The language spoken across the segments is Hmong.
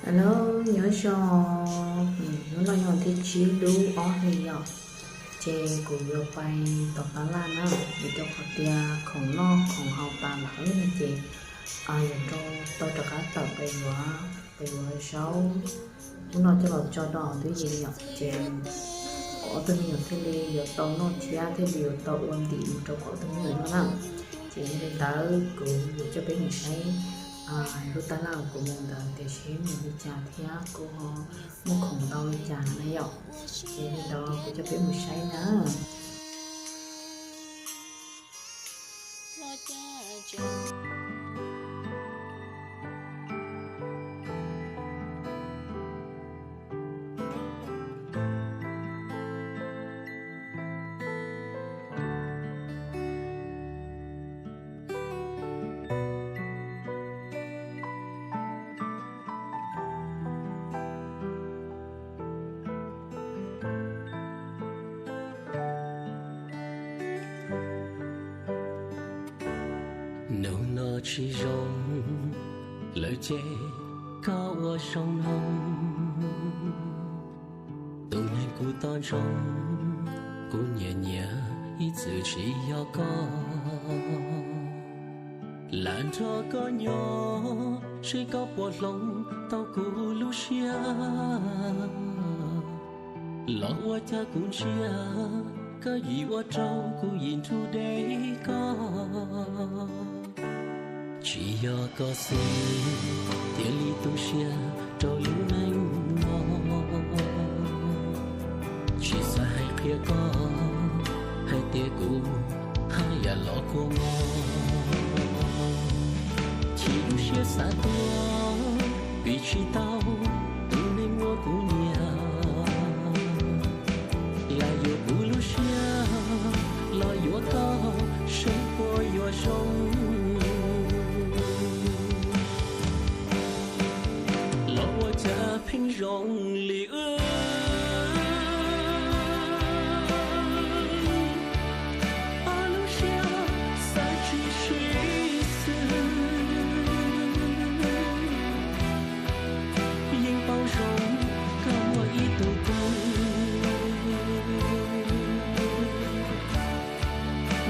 Hello, nyob zoo, hnub no yog thib tsib lub ob hlis yom, ces kuv yuav pais tom tab laj na, vim rau qhov tias khoom noj khoom haus tas lawm no ces yuav rau tau rov qab tawm pais yuav, pais yuav zaub hnub no coj los tso rau twb yees yom, ces kuv ob tug me nyuam thiaj li yuav tau noj thiab thiaj li yuav tau ua ntim mus rau kuv ob tug me nyuam noj na. Ces yog li ntawd kuv yuav coj peb mus saib lub tab laj uas kuv mus ntawd tias seb nws li cas thiab kuj ho muaj khoom ntau li cas na yom. Ces li ntawd kuv coj peb mus saib na. Hnub no tsis zoo lawm ces koj ua zoo mloog. Tus neeg kuv tos ntsoov, kuv nyiam nyiam ib txwm tsis yog koj. Lam nrog koj nyob seb koj puas hloov tau kuv lub siab. Los ua cas kuv ntsia koj yim ua rau kuv yim nrug deb koj. Tsis yog koj xwb thiaj li tu siab rau lub neej no. Tsis xav hais qhia koj hais tias kuv haj yam los kua muag. Chim lub siab xav tuag vim tsis tau tus neeg uas kuv nyiam. Lam yuav kuv lub siab los yuav koj seb puas yuav zoo. Los ua cas pheej zoo li wb. Ob lub siab xav tsis sib xws. Yeej paub zoo koj muaj ib tug phooj ywg,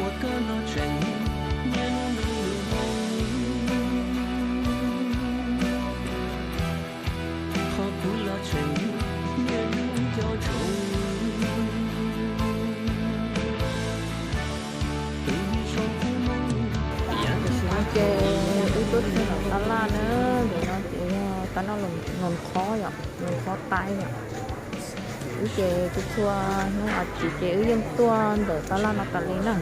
uas koj no tseem nyiam lub neej lub nyoog, ho kuv los tseem nyiam lub nco ntsoov. Tus neeg zoo kuv mloog, tam sim no ces wb tuaj txog tom tab laj na, ntawm no ces yog tab laj Loos Qhob yom, Loos Qhob Taib yom. Wb ces txhua txhua hnub os tsis ces wb yeej tuaj ntawm tab laj no tas li na.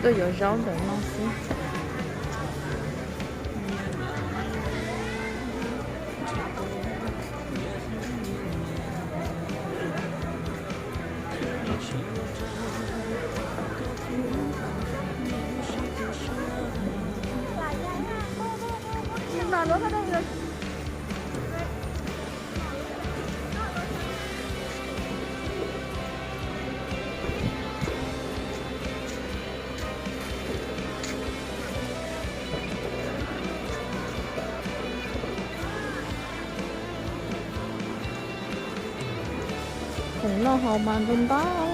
Tuaj yuav zaub ntawm no xwb. Khoom noj haus mas ntau ntau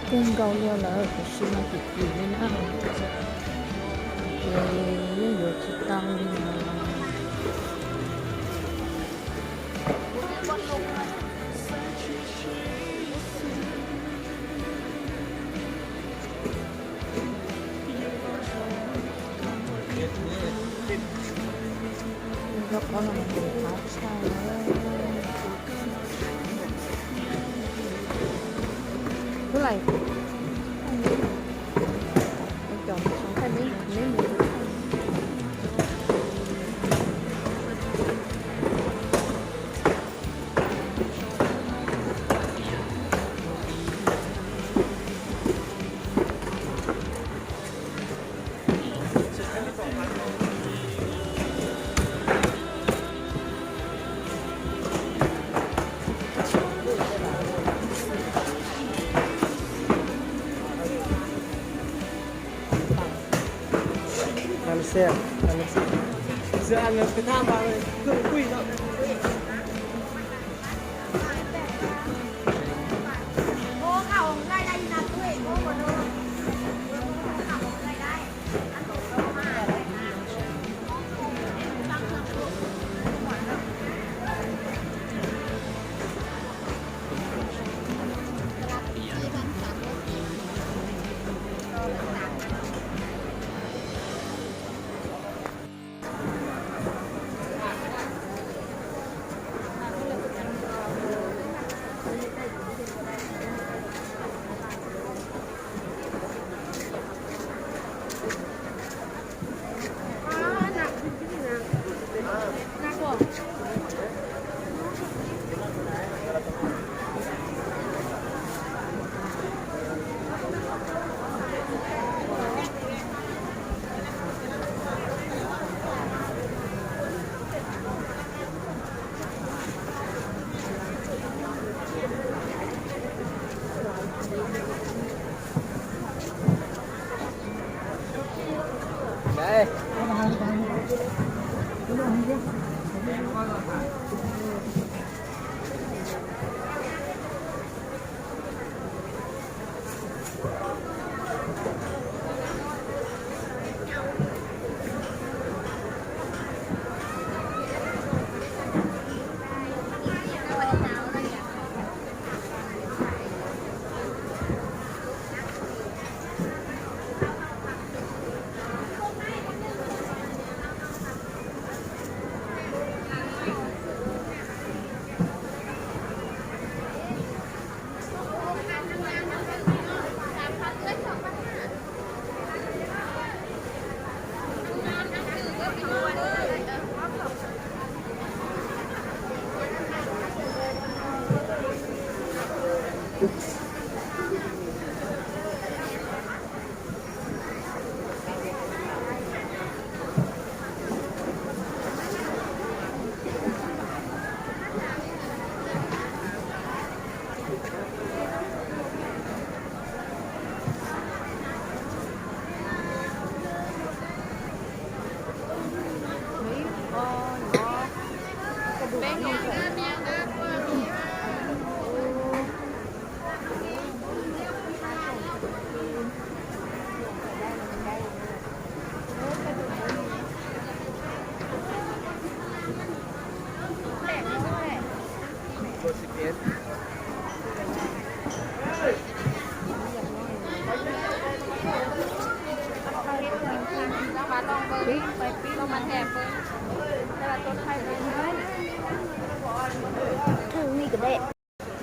kawg nkaus li lawm, tiam sis mas kim kim li na, ces yeej yuav tsis tau li os. Rau qhov no mas qab tshaj. Tus lais, cov thaij meb, meb mus.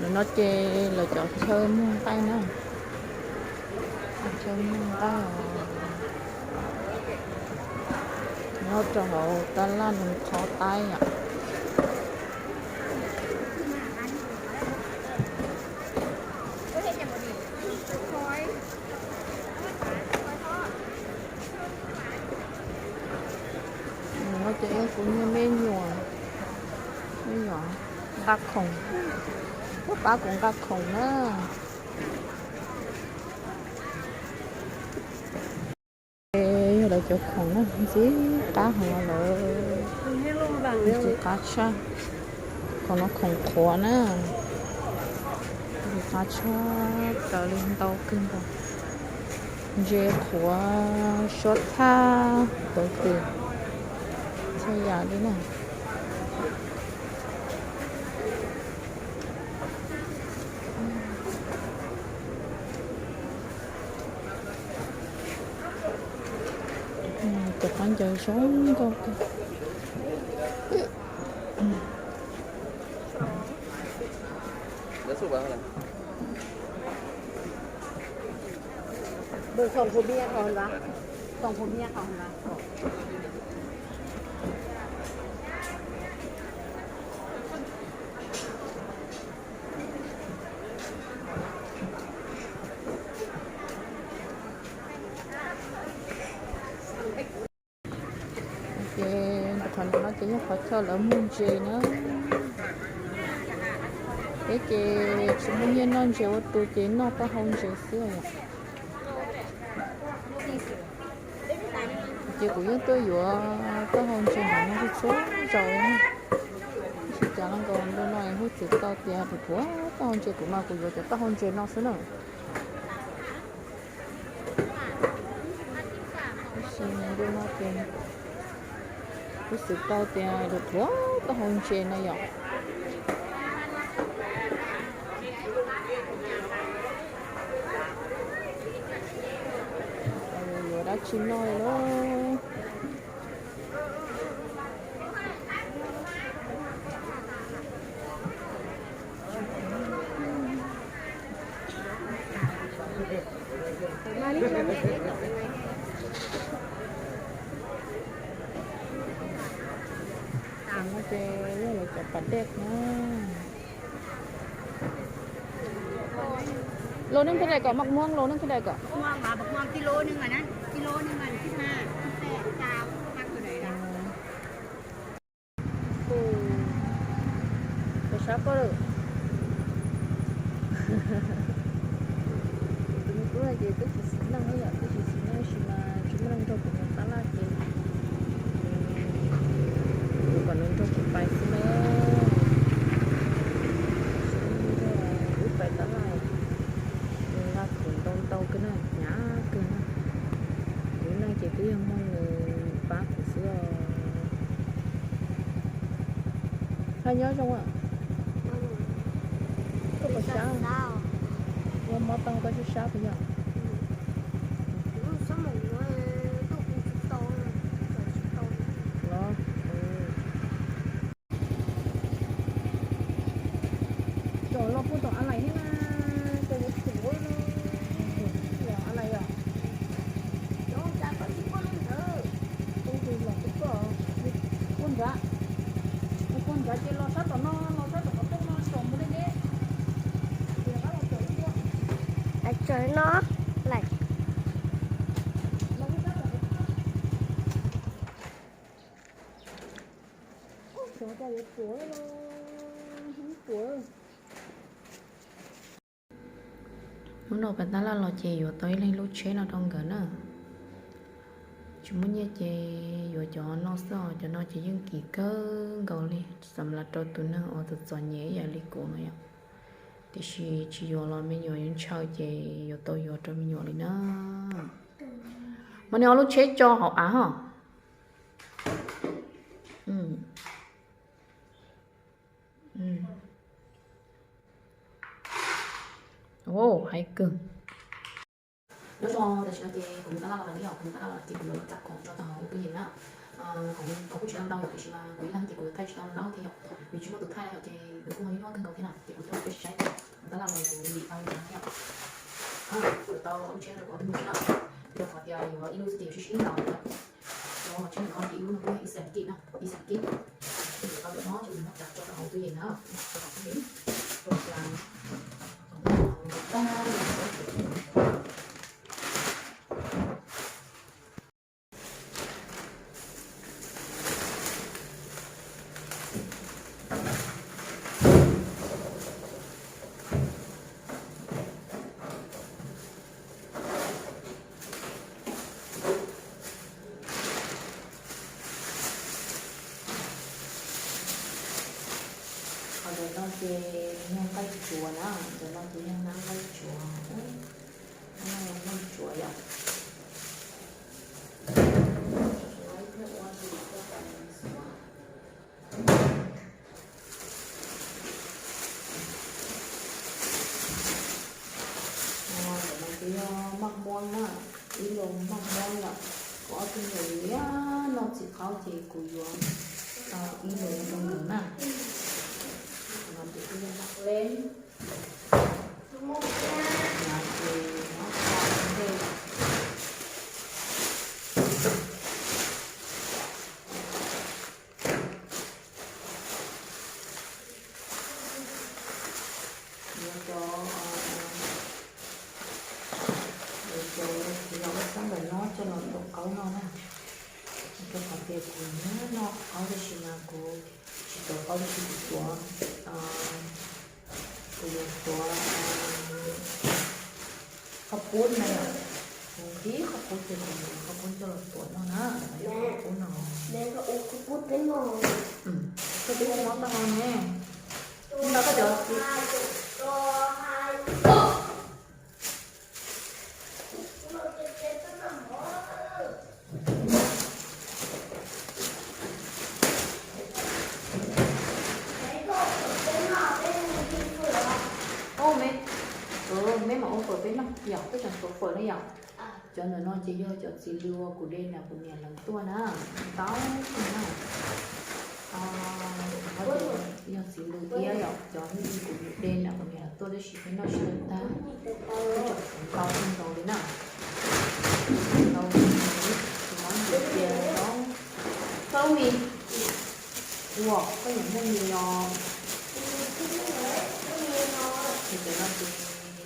Nim no ces lawv cov chaw muag nqaij na, chaw muag nqaij os, nyob rau hauv tab laj Loos Qhov Taib yom. No ces yog kuv niag me nyuam, me nyuam nqa khoom, tuaj pab kuv nqa khoom na. Yog lawv cov khoom na, ntxim qab heev lawm, ntxim qab tshaj. Khoom no khoom qhuav na, ntxim qab tshaj plaws li, ntau kawg nkaus. Ntses qhuav, suab txhab, tawv tes, txhua yam li na. Cov khaub ncaws zoo nkauj kawg. Ces qhov no ces yog qhov chaw lawv muag ntses na. Peb ces tsis muaj nyiaj noj ntses ua tus ces noj taub hau ntses xwb os. Ces kuv yeej tuaj yuav taub hau ntses ntawm no txhua txhua zaus li na. Tab sis cas los nkaus ntu no huab txwv tau tias ruam ruam taub hau ntses, kuv mas kuv yuav cov taub hau ntses no xwb na. Tab sis ntu no ces huab txwv tau tias ruam ruam taub hau ntses no yom. Yuav dab tsi noj li lauj? Ces yog lawv cov pas dej na. Lô neej thiaj daim kom maj muab, lô neej thiaj daim kom. Tus sab poj lawm. Tus me tub no ces twb tsis xis neej yom, twb tsis xis neej tab sis mas tsis muaj neeg nrog kuv mus tab laj ces kuv kom nws nrog kuv pais xwb na. Wb pais tab laj, nws nqa khoom ntau ntau kawg na, hnyav kawg na. Kuv neej ces twb yog muaj nws pab kuv xwb os. Haj nyob zoo a. Koj puas sab? Ua mob tau koj sab sab puas yog? Los, cov los puag tom a lais thiab na, cov yuav tsum los a lais yom. Tus los tus koj, puag nrad, puag nrad ces los sab tom no, los sab tom qhov rooj no tsom mus deb deb. Tsom no lais. Hnub no pais tab laj los ces yuav tau ib leeg lub tsheb no rau nkawd na. Tsis muaj nyiaj ces yuav cov no xwb os, cov no ces yeej kim kawg nkaus li, xam las rau tus neeg uas txom txom nyem ib yam li kuv no yom. Tiam sis tsis yuav los me nyuam yuav ntshaw ces yuav tau yuav rau me nyuam li na. Mas nws ua lub tsheb tso hauv av hos. Hais kawg. Nyob zoo, tam sim no ces kuv mus tab laj los lawm na yom, kuv mus tab laj los lawm ces kuv yuav los txav khoom rau tau hauv ub tub yees na. Khoom kuj tsis tau ntau yom, tiam sis mas kuv ib leeg ces kuv yuav thaij tsis tau ntau thiab yom, vim tsis muaj tus thaij yom, ces nws kuj ho nyuaj kawg nkaus thiab na, ces kuv thiaj li peb saib ntau tab laj los kuv lim tau li ntawd na yom. Kuv yuav tau lub tsheb rau kuv ob tug me ntxhais na, rau qhov tias yuav ib lub xwb ces yuav sib sib ntaus na. Rau tsheb no ces ib lub no kuj yog ib xees kib na, ib xees kib. Kuv yuav tau ntawm no ces kuv muab txav tso rau hauv ub tub yees na, rau hauv ub tub yees, rau qhov tias Qhov ntawm no ces yog nqaij tsuas na, ntawm no ces yog nab nqaij tsuas, nab nqaij tsuas yom. Ntawm no ces yog maj muab na, ib lus maj muab yom. Kuv ob tug me nyuam nyiam noj txiv qaub ces kuv yuav ib lus rau nkawd na. No ces kuj yog maj leeb. No ces nyob qhov ntej. Yuav cov, yuav cov txiv los ua xab ntawm no coj los ntaus qaub no na. Rau qhov tias kuv nyiam noj qaub tab sis mas kuv tsis tuav qaub tab sis kuv tuav, kuv yuav tuav qaub pub na yom. Tib qhov qub ces kuv qhov qub coj los tuav no na, qhov qub no. Koj twb mob tag no ne. Ntawd koj cov txiv Ub, me, me mam ua fawm peb noj yom, peb tseem tuav fawm ne yom. Cov ntawm no ces yog cov txiv lws uas kuv de nram kuv niam lawv tuaj na, ntau kawg na. Yog txiv lws iab yom, cov kuv de nram kuv niam lawv tuaj tab sis peb noj tsis tau tag, peb tseem tuav ntau kawg nkaus li na. Ntau kawg nkaus li, tsis mob ntau tiag li. Koj lub mis, ua koj yuav muaj mis los. Ces cov no ces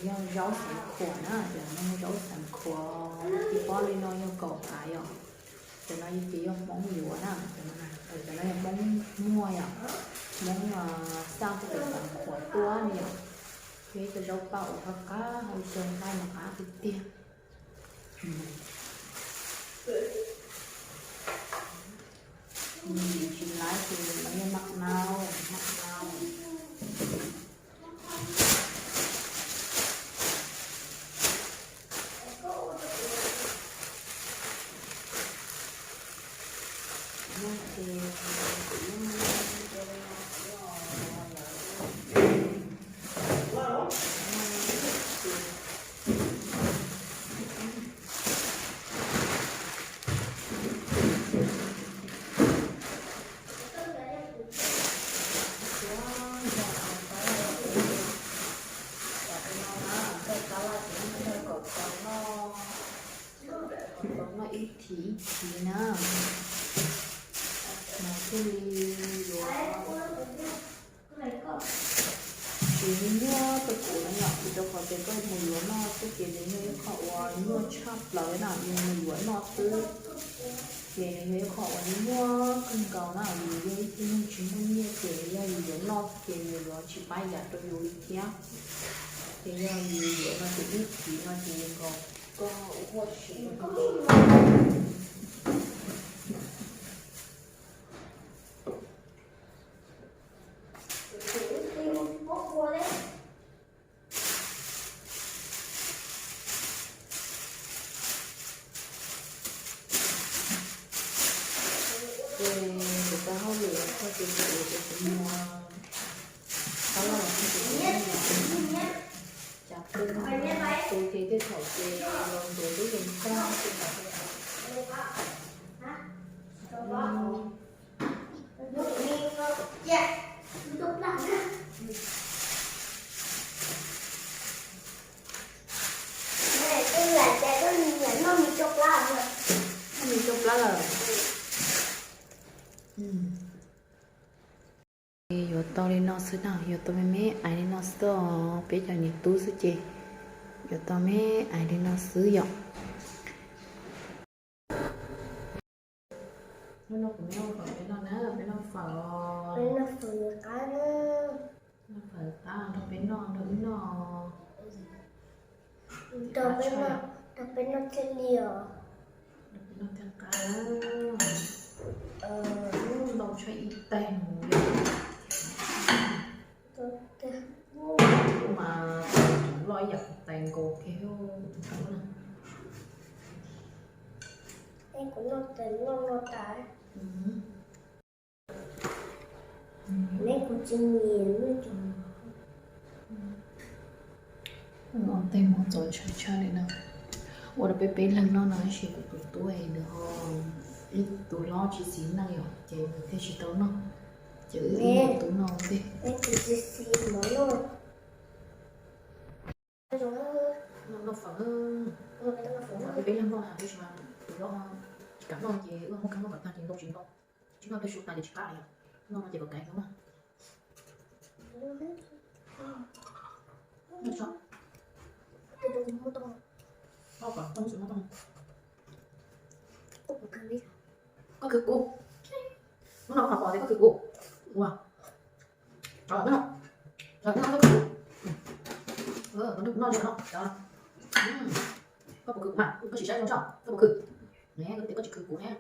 yog zaub xeev khuam na, cov no yog zaub xeev khuam, tib pob li no yog kaum hav yom. Cov no ces yog Hmoob yuav na, cov no, cov no yog Hmoob muag yom, Hmoob xa pem xeev khuam tuaj ne yom. Yog ib co zaub paj uas qab qab, ua ib co nqaij mas qab tiag tiag. Tsis laib ces no yog maj nau, maj nau. Noj ib thiv ib thiv na, mas thiaj li yuav tsis nyuaj rau kuv na yom, vim rau qhov tias koj mus yuav noj xwb ces nws yog ib qho uas nyuaj tshaj plaws na, yog mus yuav noj xwb ces nws yog ib qho uas nyuaj kawg nkaus na, yus yog ib tug neeg tsis muaj nyiaj ces yog yus yuav noj ces nws yuav tsis pab yam rau yus li thiab. Ces yog yus yuav no ces ib thiv no ces nkaus koj ua huaj siv. Ces kuv tau hauj lwm txog ces kuv ua ces kuv muag qab loj los txog ces kuv muag cas pw no, kuv ces tej thaum ces los ntuav lub yees tag. Noj mis coj plab lawm. Yuav tau li no xwb na, yuav tau me me ais li no xwb os, peb cov niam tub xwb ces yuav tau me ais li no xwb yom. Hnub no kuv noj fawm peb noj na, peb noj fawm, peb noj fawm qab, noj fawm qab nrog peb noj, nrog wb noj. Nrog peb noj, nrog peb noj thiaj li os. Nrog peb noj thiaj qab. Ntau tshaj ib teg mus li. Mas loj ib yam tais nkaus kiag na. Es kuv noj tes noj no tas. Neb kuv tsis nyiam. Tej hmoob txaus ntshai tshaj li no. Ua rau peb peb leeg noj no tab sis kuv tus tub es nws ho ib tug hlob tsis xis neej yom, ces nws thiaj tsis tau noj. Ces wb ib tug noj ua ntej. Noj fawm, peb peb leeg noj na, tab sis mas tus hlob tsis kam noj ces wb muab kab noj kom tag ces ntau tsis ntau. Tsis noj tab sis tas ces tsis qab li. Noj no ces kom kaiv no na. Koj khwv kuv, hnub no kuv mam pom tias koj khwv kuv. Ua, noj, noj, noj, noj, noj. Koj puas khwv kuv mas? Koj sim saib zoo tso, koj puas khwv? Ne, koj tias koj tsis khwv kuv ne.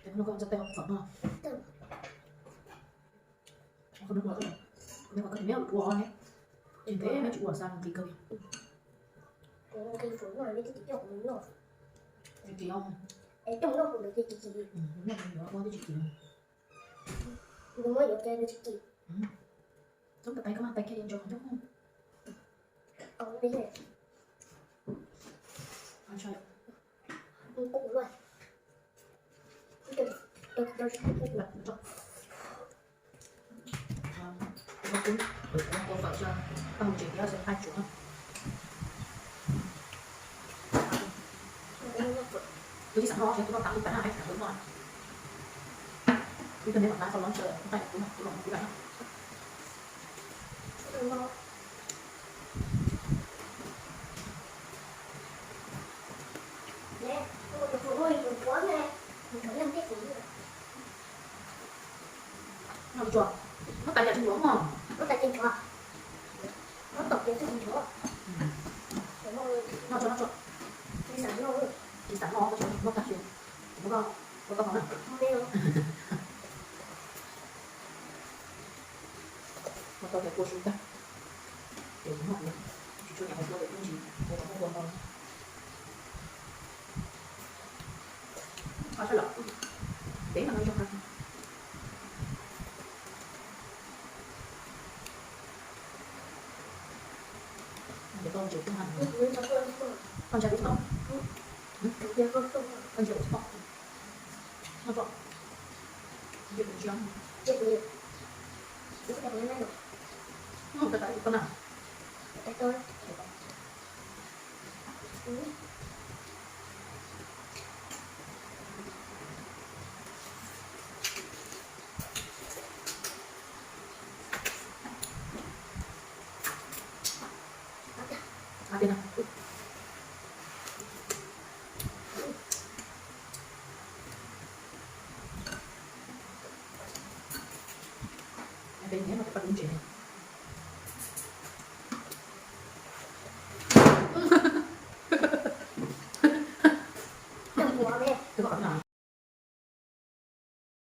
Ces no koj ntxo tau fawm no. Koj neb ua ne, ces ntev neb tsis ua xa nqhis kawg li. Tsis kim os. Noj nws yuav ua twb tsis kim. Coob tais koj mas tais kiag li ntsos coob. Tus ib xav noj ces tus noj tas li tas na, hais tsis tau tus noj. Ib tug neb mam hlab tau lov ntshe tus noj tus noj tus noj. Noj tsuag, noj tas yam tsis ntsuav mog. Noj tas tsis ntsuav. Noj tom ces tsis ntsuav. Noj tsuag, noj tsuag. Tsis xav noj, tsis xav noj, noj tag xwb. Kuv muab koj, kuv koj hov na. Noj tau ces kua su tag. Ces kuv noj kuv, tsis tshua nyiam hau kua ces kuv tsis, kuv tau muab kua ntau. Qhov sawv daws peb no zoo kawg. Ces koj ntsia kuv, koj ntsia kuv tsis pom, koj ntsia kuv tsis pom. Noj tsuag. Ntsia kuv tsis pom. Noj tas tas kuv koj na. Peb nyiam no peb pab lub ntses.